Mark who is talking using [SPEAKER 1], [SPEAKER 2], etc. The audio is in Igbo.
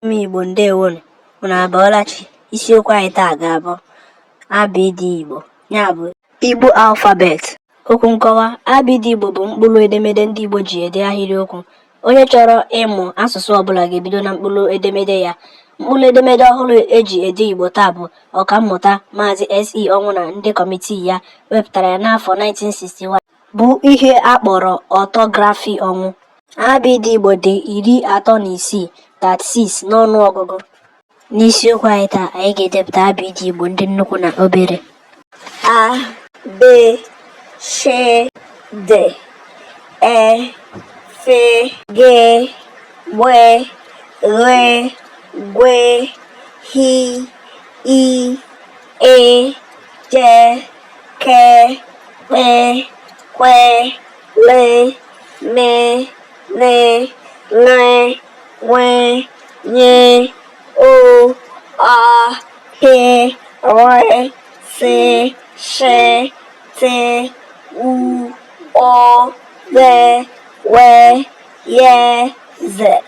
[SPEAKER 1] Ụmụ Igbo, ndewonu. Unu abọọla chi. Isiokwu anyị taa ga-abụ abịdịị Igbo, ya bụ Igbo alphabet. Okwu nkọwa: abịdịị Igbo bụ mkpụrụ edemede ndị Igbo ji ede ahịrịokwu. Onye chọrọ ịmụ asụsụ ọbụla ga-ebido na mkpụrụ edemede ya. Mkpụrụ edemede ọhụrụ e ji ede Igbo taa bụ Ọkammụta Maazị S.E. Ọnwụ na ndị kọmitii ya wepụtara ya n'afọ 1961, bụ ihe a kpọrọ ọtọgrafi Ọnwụ. Abịdịị Igbo dị 36, 36 n'ọnụọgụgụ. N'isiokwu anyị taa, anyị ga-edepụta abịdịị Igbo ndị nnukwu na obere.
[SPEAKER 2] A, B, C, D, E, F, G, W, R, G, H, I, E, J, K, L, Q, L, M, N, L, W, Ny, O, Ọ, P, R, S, Sh, T, U, O, V, W, Y, Z.